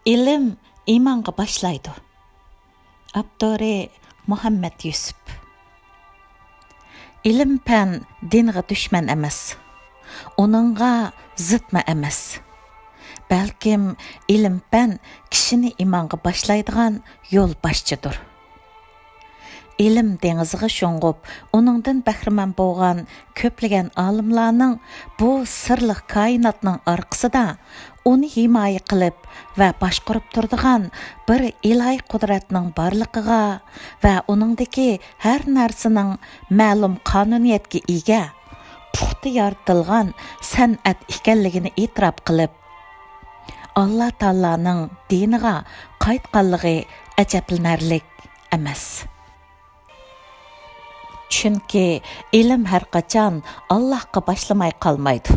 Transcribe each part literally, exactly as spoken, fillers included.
ئىلىم ئىمانغا باشلايدۇ. ئاپتورى: مۇھەممەد يۈسۈپ. ئىلىم-پەن دىنغا دۈشمەن ئەمەس، ئۇنىڭغا زىتمۇ ئەمەس. بەلكىم ئىلىم-پەن كىشىنى ئىمانغا باشلايدىغان يول باشچىدۇر. ئىلىم دېڭىزىغا شۇڭغۇپ، ئۇنىڭدىن بەھرىمەن بولغان كۆپلىگەن ئالىملارنىڭ بۇ سىرلىق كائىناتنىڭ ئارقىسىدا ئۇنى ھىمايە قىلىپ ۋە باشقۇرۇپ تۇرىدىغان بىر ئىلاھىي قۇدرەتنىڭ بارلىقىغا ۋە ئۇنىڭدىكى ھەر نەرسىنىڭ مەلۇم قانۇنىيەتكە ئىگە، پۇختا يارىتىلغان سەنئەت ئىكەنلىكىنى ئېتىراپ قىلىپ، ئاللا تائالانىڭ دىنىغا قايتقانلىقى ئەجەبلىنەرلىك ئەمەس. چۈنكى ئىلىم ھەرقاچان ئاللاھقا باشلىماي قالمايدۇ.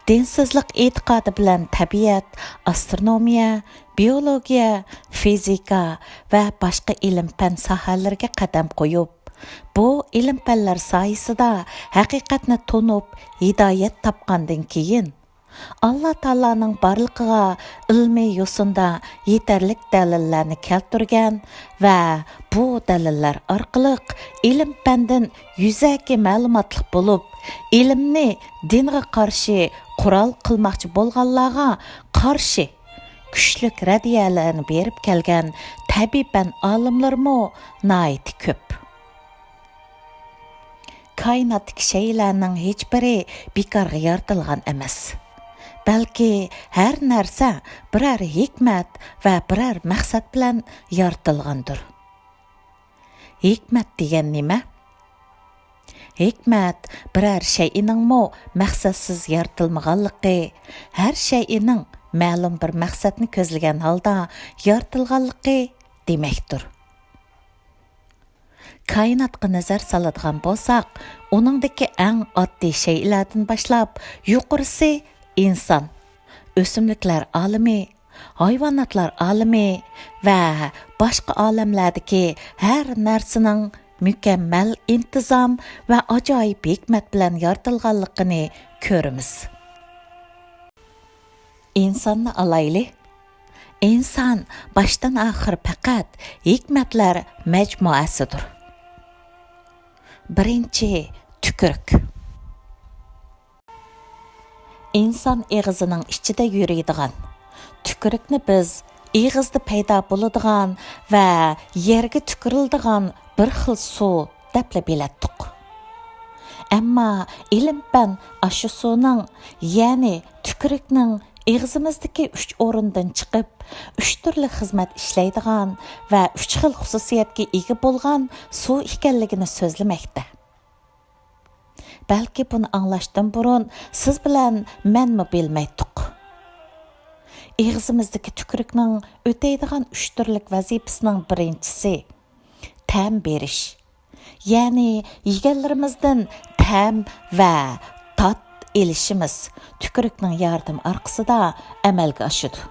دىنسىزلىق ئېتىقادى بىلەن تەبىئەت، ئاسترونومىيە، بىيولوگىيە، فىزىكا ۋە باشقا ئىلىم-پەن ساھەلىرىگە قەدەم قويۇپ، بۇ ئىلىم-پەنلەر سايىسىدا ھەقىقەتنى تونۇپ، ھىدايەت تاپقاندىن كېيىن، ئاللا تائالانىڭ بارلىقىغا ئىلمىي يوسۇندا يېتەرلىك دەلىللەرنى كەلتۈرگەن ۋە بۇ دەلىللەر ئارقىلىق ئىلىم-پەندىن يۈزەكى مەلۇماتلىق بولۇپ، ئىلىمنى دىنغا قارشى قورال قىلماقچى بولغانلارغا قارشى كۈچلۈك رەددىيەلەرنى بېرىپ كەلگەن تەبىئىي پەن ئالىملىرىمۇ ناھايىتى كۆپ. كائىناتتىكى شەيئىلەرنىڭ ھېچبىرى بىكارغا يارىتىلغان ئەمەس. بەلكى ھەر نەرسە بىرەر ھېكمەت ۋە بىرەر مەقسەت بىلەن يارىتىلغاندۇر. ھېكمەت دېگەن نېمە؟ ھېكمەت بىرەر شەيئىنىڭمۇ مەقسەتسىز يارىتىلمىغانلىقى، ھەر شەيئىنىڭ مەلۇم بىر مەقسەتنى كۆزلىگەن ھالدا يارىتىلغانلىقى دېمەكتۇر. كائىناتقا نەزەر سالىدىغان بولساق، ئۇنىڭدىكى ئەڭ ئاددىي شەيئىلەردىن باشلاپ، يۇقىرىسى ئىنسان، ئۆسۈملۈكلەر ئالىمى، ھايۋاناتلار ئالىمى ۋە باشقا ئالەملەردىكى ھەر نەرسىنىڭ مۇكەممەل ئىنتىزام ۋە ئاجايىپ ھېكمەت بىلەن يارىتىلغانلىقىنى كۆرىمىز. ئىنساننى ئالايلى. ئىنسان باشتىن ئاخىر پەقەت ھېكمەتلەر مەجمۇئەسىدۇر. بىرىنچى، تۈكۈرۈك. ئىنسان ئېغىزىنىڭ ئىچىدە يۈرىدىغان، تۈكۈرۈكنى بىز ئېغىزدا پەيدا بولىدىغان ۋە يەرگە تۈكۈرۈلىدىغان بىر خىل سۇ دەپلا بىلەتتۇق. ئەمما ئىلىم-پەن ئاشۇ سۇنىڭ، يەنى تۈكۈرۈكنىڭ ئېغىزىمىزدىكى ئۈچ ئورۇندىن چىقىپ، ئۈچ تۈرلۈك خىزمەت ئىشلەيدىغان ۋە ئۈچ خىل خۇسۇسىيەتكە ئىگە بولغان سۇ ئىكەنلىكىنى سۆزلىمەكتە. بەلكى بۇنى ئاڭلاشتىن بۇرۇن سىز بىلەن مەنمۇ بىلمەيتتۇق. ئېغىزىمىزدىكى تۈكۈرۈكنىڭ ئۆتەيدىغان ئۈچ تۈرلۈك ۋەزىپىسىنىڭ بىرىنچىسى تەم بېرىش. يەنى يېگەنلىرىمىزدىن تەم ۋە تات ئېلىشىمىز تۈكۈرۈكنىڭ ياردىمى ئارقىسىدا ئەمەلگە ئاشىدۇ.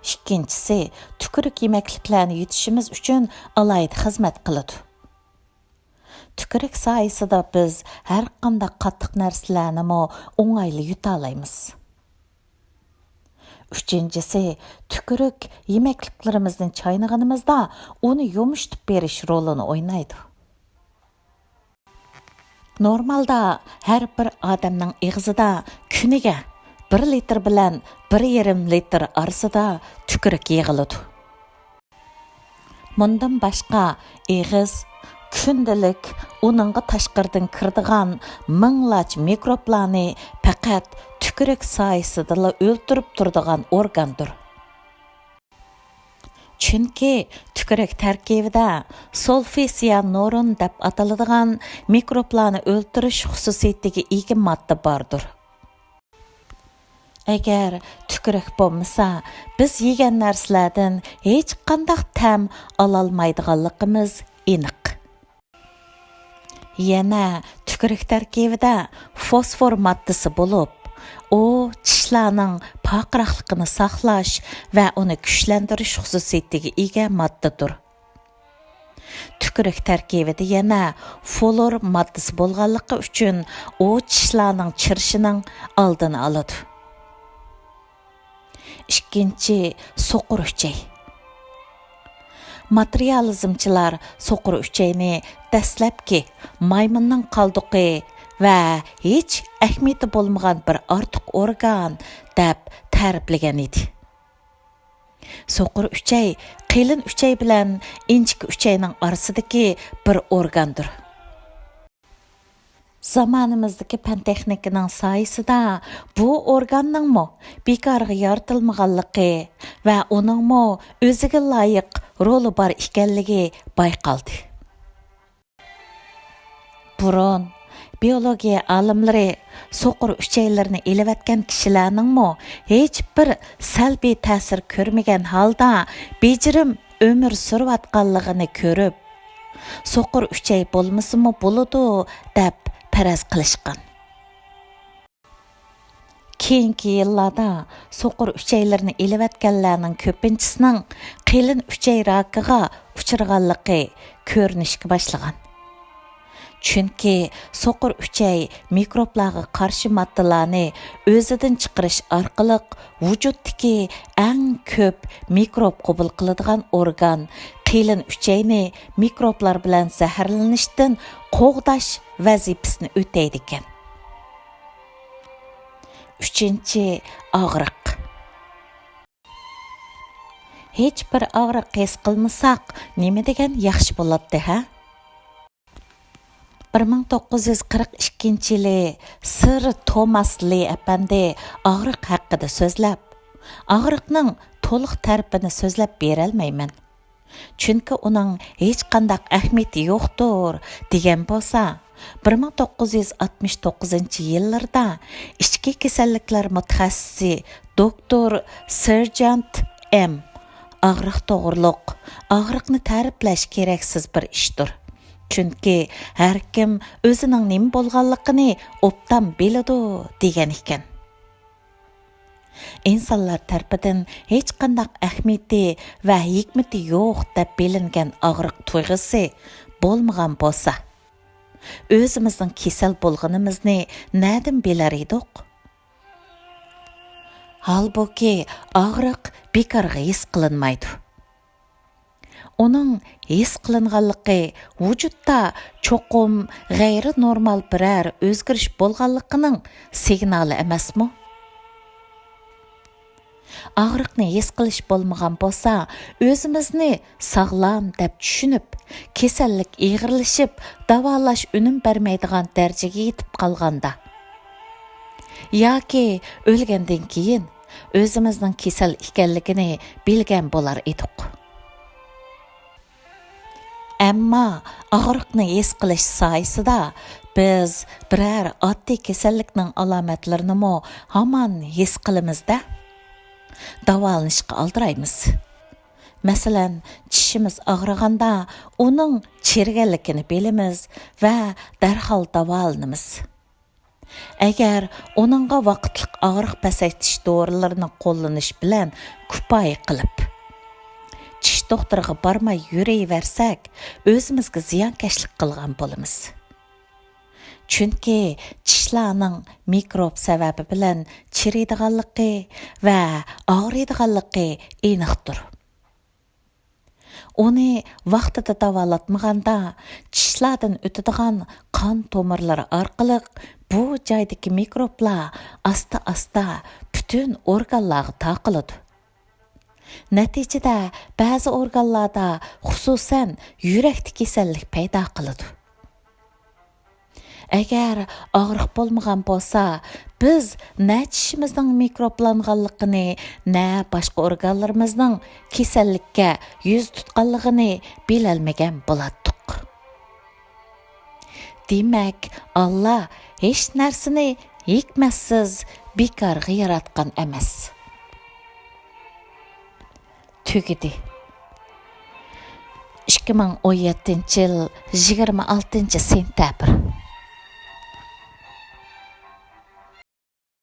ئىككىنچىسى، تۈكۈرۈك يېمەكلىكلەرنى يۇتۇشىمىز ئۈچۈن ئالاھىدە خىزمەت قىلىدۇ. تۈكۈرۈك سايىسىدا بىز ھەرقانداق قاتتىق نەرسىلەرنىمۇ ئوڭايلا يۇتالايمىز. ئۈچىنچىسى، تۈكۈرۈك يېمەكلىكلىرىمىزنى چاينىغىنىمىزدا ئۇنى يۇمشىتىپ بېرىش رولىنى ئوينايدۇ. نورمالدا ھەر بىر ئادەمنىڭ ئېغىزىدا كۈنىگە بىر لىتىر بىلەن بىر يېرىم لىتىر ئارىسىدا تۈكۈرۈك يىغىلىدۇ. مۇندىن باشقا، ئېغىز كۈندىلىك ئۇنىڭغا تاشقىرىدىن كىرىدىغان مىڭلارچە مىكروبلارنى پەقەت تۈكۈرۈك سايىسىدىلا ئۆلتۈرۈپ تۇرىدىغان ئورگاندۇر. چۈنكى تۈكۈرۈك تەركىبىدە سۇلفىسىيانۇرون دەپ ئاتىلىدىغان مىكروبلارنى ئۆلتۈرۈش خۇسۇسىيىتىگە ئىگە ماددا باردۇر. ئەگەر تۈكۈرۈك بولمىسا، بىز يېگەن نەرسىلەردىن ھېچقانداق تەم ئالالمايدىغانلىقىمىز ئېنىق. يەنە تۈكۈرۈك تەركىبىدە فوسفور ماددىسى بولۇپ، ئۇ چىشلارنىڭ پارقىراقلىقىنى ساقلاش ۋە ئۇنى كۈچلەندۈرۈش خۇسۇسىيىتىگە ئىگە ماددىدۇر. تۈكۈرۈك تەركىبىدە يەنە فلور ماددىسى بولغانلىقى ئۈچۈن ئۇ چىشلارنىڭ چىرىشىنىڭ ئالدىنى ئالىدۇ. ئىككىنچى، سوقۇر ئۈچەي. ماتېرىيالىزمچىلار سوقۇر ئۈچەينى دەسلەپكى مايمۇننىڭ قالدۇقى ۋە ھېچ ئەھمىيىتى بولمىغان بىر ئارتۇق ئورگان دەپ تەرىپلىگەن ئىدى. سوقۇر ئۈچەي قېلىن ئۈچەي بىلەن ئىنچىكە ئۈچەينىڭ ئارىسىدىكى بىر ئورگاندۇر. زامانىمىزدىكى پەن-تېخنىكىنىڭ سايىسىدا بۇ ئورگاننىڭمۇ بىكارغا يارىتىلمىغانلىقى ۋە ئۇنىڭمۇ ئۆزىگە لايىق رولى بار ئىكەنلىكى بايقالدى. بۇرۇن بىئولوگىيە ئالىملىرى سوقۇر ئۈچەيلىرىنى ئېلىۋەتكەن كىشىلەرنىڭمۇ ھېچبىر سەلبىي تەسىر كۆرمىگەن ھالدا بېجىرىم ئۆمۈر سۈرۈۋاتقانلىقىنى كۆرۈپ، سوقۇر ئۈچەي بولمىسىمۇ بولىدۇ دەپ پەرەز قىلىشقان. كېيىنكى يىللاردا سوقۇر ئۈچەيلىرىنى ئېلىۋەتكەنلەرنىڭ كۆپىنچىسىنىڭ قېلىن ئۈچەي راكىغا ئۇچرىغانلىقى كۆرۈنۈشكە باشلىغان. چۈنكى سوقۇر ئۈچەي مىكروبلارغا قارشى ماددىلارنى ئۆزىدىن چىقىرىش ئارقىلىق ۋۇجۇدتىكى ئەڭ كۆپ مىكروب قوبۇل قىلىدىغان ئورگان قېلىن ئۈچەينى مىكروبلار بىلەن زەھەرلىنىشتىن قوغداش ۋەزىپىسىنى ئۆتەيدىكەن. ئۈچىنچى، ئاغرىق. ھېچ بىر ئاغرىق ھېس قىلمىساق، نېمە دېگەن ياخشى بولاتتى، ھە؟ بىر مىڭ توققۇز يۈز قىرىق ئىككىنچى يىلى سىر توماس لى ئەپەندى ئاغرىق ھەققىدە سۆزلەپ، ئاغرىقنىڭ تولۇق تەرىپىنى سۆزلەپ بېرەلمەيمەن. چۈنكى ئۇنىڭ ھېچقانداق ئەھمىيىتى يوقتۇر، دېگەن بولسا، بىر مىڭ توققۇز يۈز ئاتمىش توققۇزىنچى يىللىرىدا ئىچكى كېسەللىكلەر مۇتەخەسسىسى دوكتور سېرجانت ئېم ئاغرىق توغرۇلۇق، ئاغرىقنى تەرىپلەش كېرەكسىز بىر ئىشتۇر. چۈنكى ھەركىم ئۆزىنىڭ نېمە بولغانلىقىنى ئوبدان بىلىدۇ، دېگەن ئىكەن. ئىنسانلار تەرىپىدىن ھېچقانداق ئەھمىيىتى ۋە ھېكمىتى يوق دەپ بىلىنگەن ئاغرىق تۇيغۇسى بولمىغان بولسا، ئۆزىمىزنىڭ كېسەل بولغىنىمىزنى نەدىن بىلەر ئىدۇق؟ ھالبۇكى، ئاغرىق بىكارغا ھېس قىلىنمايدۇ. ئۇنىڭ ھېس قىلىنغانلىقى ۋۇجۇدتا چوقۇم غەيرىي نورمال بىرەر ئۆزگىرىش بولغانلىقىنىڭ سىگنالى ئەمەسمۇ؟ ئاغرىقنى ھېس قىلىش بولمىغان بولسا، ئۆزىمىزنى ساغلام دەپ چۈشىنىپ، كېسەللىك ئېغىرلىشىپ، داۋالاش ئۈنۈم بەرمەيدىغان دەرىجىگە يېتىپ قالغاندا ياكى ئۆلگەندىن كېيىن ئۆزىمىزنىڭ كېسەل ئىكەنلىكىنى بىلگەن بولار ئىدۇق. ئەمما ئاغرىقنى ھېس قىلىش سايىسىدا بىز بىرەر ئاددىي كېسەللىكنىڭ ئالامەتلىرىنىمۇ ھامان ھېس قىلىمىز-دە، داۋالىنىشقا ئالدىرايمىز. مەسىلەن، چىشىمىز ئاغرىغاندا ئۇنىڭ چىرىگەنلىكىنى بىلىمىز ۋە دەرھال داۋالىنىمىز. ئەگەر ئۇنىڭغا ۋاقىتلىق ئاغرىق پەسەيتىش دورىلىرىنى قوللىنىش بىلەن كۇپايە قىلىپ، چىش دوختۇرىغا بارماي يۈرۈۋەرسەك، ئۆزىمىزگە زىيانكەشلىك قىلغان بولىمىز. چۈنكى چىشلارنىڭ مىكروب سەۋەبى بىلەن چىرىيدىغانلىقى ۋە ئاغرىيدىغانلىقى ئېنىقتۇر. ئۇنى ۋاقتىدا داۋالاتمىغاندا، چىشلاردىن ئۆتىدىغان قان تومۇرلىرى ئارقىلىق بۇ جايدىكى مىكروبلار ئاستا-ئاستا پۈتۈن ئورگانلارغا تارقىلىدۇ. نەتىجىدە بەزى ئورگانلاردا، خۇسۇسەن يۈرەكتە كېسەللىك پەيدا قىلىدۇ. ئەگەر ئاغرىق بولمىغان بولسا، بىز نە چىشىمىزنىڭ مىكروبلانغانلىقىنى، نە باشقا ئورگانلىرىمىزنىڭ كېسەللىككە يۈز تۇتقانلىقىنى بىلەلمىگەن بولاتتۇق. دېمەك، ئاللا ھېچ نەرسىنى ھېكمەتسىز، بىكارغا ياراتقان ئەمەس. تۈگىدى. ئىككى مىڭ ئون يەتتىنچى يىل يىگىرمە ئالتىنچى سېنتەبىر.